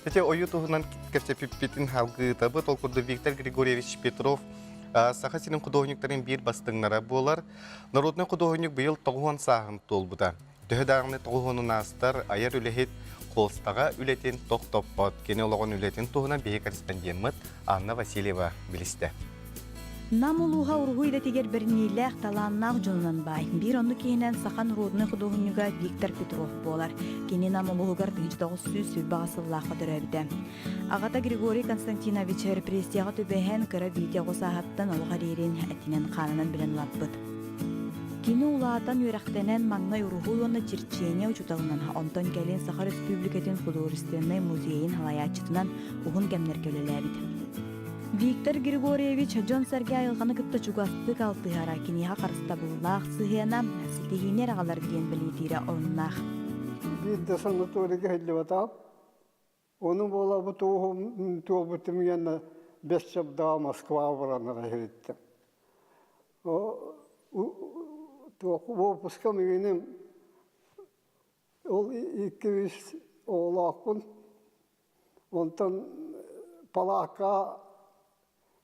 Ити ойуу туһунан кэпсэппиппитин салгыытабыт. Ол курдук Виктор Григорьевич Петров Саха сирин худуоһунньуктарын биир бастыҥнара буолар. Народнай худуоһунньук быйыл 90 сааһын туолбута. Төһө даҕаны тоҕуһуонун аастар, айар үлэһит холстаҕа үлэтин тохтоппот. Кини олоҕун үлэтин туһунан биһи корреспондеммыт Анна Васильева билистэ. Нам улууһа уруһуй идэтигэр бэриниилээх, талааннаах дьонунан баай. Биир оннук киһинэн саха норуодунай худуоһунньуга Виктор Петров буолар. Кини Нам улууһугар 1928 сыллаахха төрөөбүтэ. Аҕата Григорий Константинович репрессияҕа түбэһэн, кыра Витя оҕо сааһыттан олох эриирин этинэн-хаанынан билэн улааппыт. Кини улаатан үөрэхтэнэн маҥнай уруһуй уонна черчение учууталынан, онтон кэлин Саха Өрөспүүбүлүкэтин художественнай музейын салайааччытынан уһун кэмнэргэ үлэлээбит. Виктор Григорьевич дьон-сэргэ айылҕаны кытта чугастык алтыһара, киниэхэ харыстабыллаах сыһыана, ситиһиини эрэ аҕалар диэн бэлиэтиирэ оруннаах. Биирдэ санаторийга иһиллибэтэх. Ону буола бу туолбутум гэнэ бэс чабдаҕа Москваҕа баран иһиттим. Уоппускам иҥиним ол икки-үс оҕолоохпун. Онтон палаакка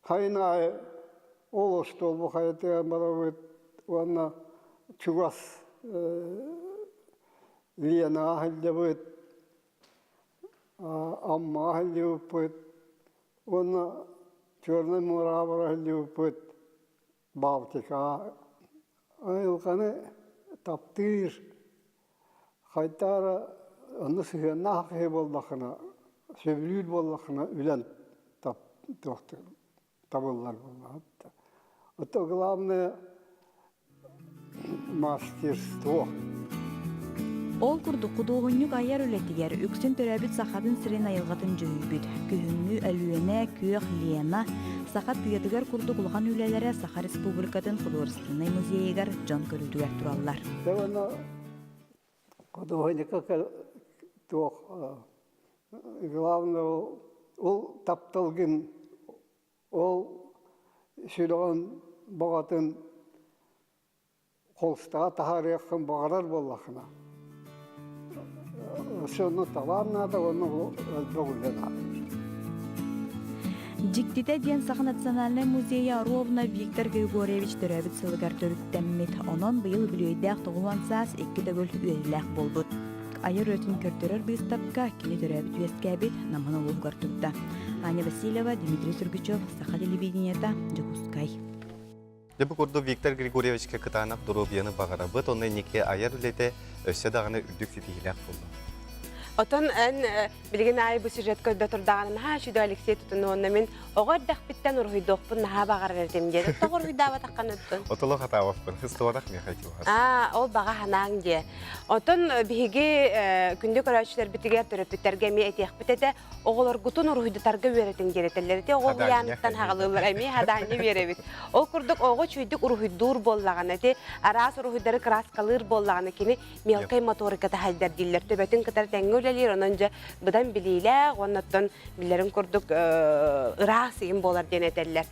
хайын аайы ол остуолбу хайатыгар барабыт уонна чугас Ленаҕа сылдьабыт, Аммаҕа сылдьыбыппыт уонна Чернай муораҕа бара сылдьыбыппыт, Балтикаҕа. Айылҕаны таптыыр, хайдах эрэ онно сыһыаннаах киһи буоллаххына, сөбүлүүр буоллаххына үлэн табыллар буоллаҕа. Это главное мастерство. Ол курдук худуоһунньук айар үлэтигэр үксүн төрөөбүт Сахатын сирин айылҕатын дьүһүйбүт. Күһүҥҥү Өлүөнэ, Күөх Лена, саха тыатыгар курдук улахан үлэлэрэ Саха Республикатын художественнай музейыгар дьон көрүүтүгэр тураллар. Худуоһунньукка туох главное ол тапталгын ол сүрэҕин баҕатын холстаҕа таһаарыаххын баҕарар буоллаххына сонно талаан наада уонна элбэх үлэ наада. Дьиктитэ диэн Саха национальнай музейа ровно Виктор Григорьевич төрөөбүт сылыгар төрүттэммит. Онон быйыл үбүлүөйдээх 90 саас икки төгүл үөрүүлээх буолбут. Айар үлэтин көрдөрөр быыстапка кини төрөөбүт-үөскээбит Наман улууһугар турда. Аня Васильева, Дмитрий Сургучев, Саха телевидениета, Дьокуускай. Дьэ бу курдук Виктор Григорьевичка кытаанах доруобуйаны баҕарабыт, онно инники айар үлэтэ өссө даҕаны үрдүк ситиһиилээх буолла. Отон эн билигин аайы бу сюжет көрдө турдаҕына наһаа үчүгэй Алексей тутуну уонна мин оҕо эрдэхпиттэн уруһуйдуохпун наһаа баҕарар этим диэн. Тоҕо уруһуйдаабатаххын оттон? Отоло хатаабаппын, хыстыбатах миэхэ чугас. Аа, ол баҕа санааҥ диэ. Оттон биһиги күндү көрөөччүлэрбитигэр, төрөппүттэргэ эмиэ этиэхпит этэ, оҕолоргутун уруһуйдатарга үөрэтин диэн этэллэр. Ити оҕо уһуйааныттан хаҕалыыллар, эмиэ хадаанньа биэрэбит. Ол курдук оҕо үчүгэйдик уруһуйдуур буоллаҕына, ити араас уруһуйдары кырааскалыыр буоллаҕына, кини мелкай моторика таһайдар дииллэр. Төбөтүн кытары тэҥҥэ үлэлиир, онон дьэ быдан билиилээх уонна оттон биллэрин курдук ыраас иһин буолар диэн этэллэр.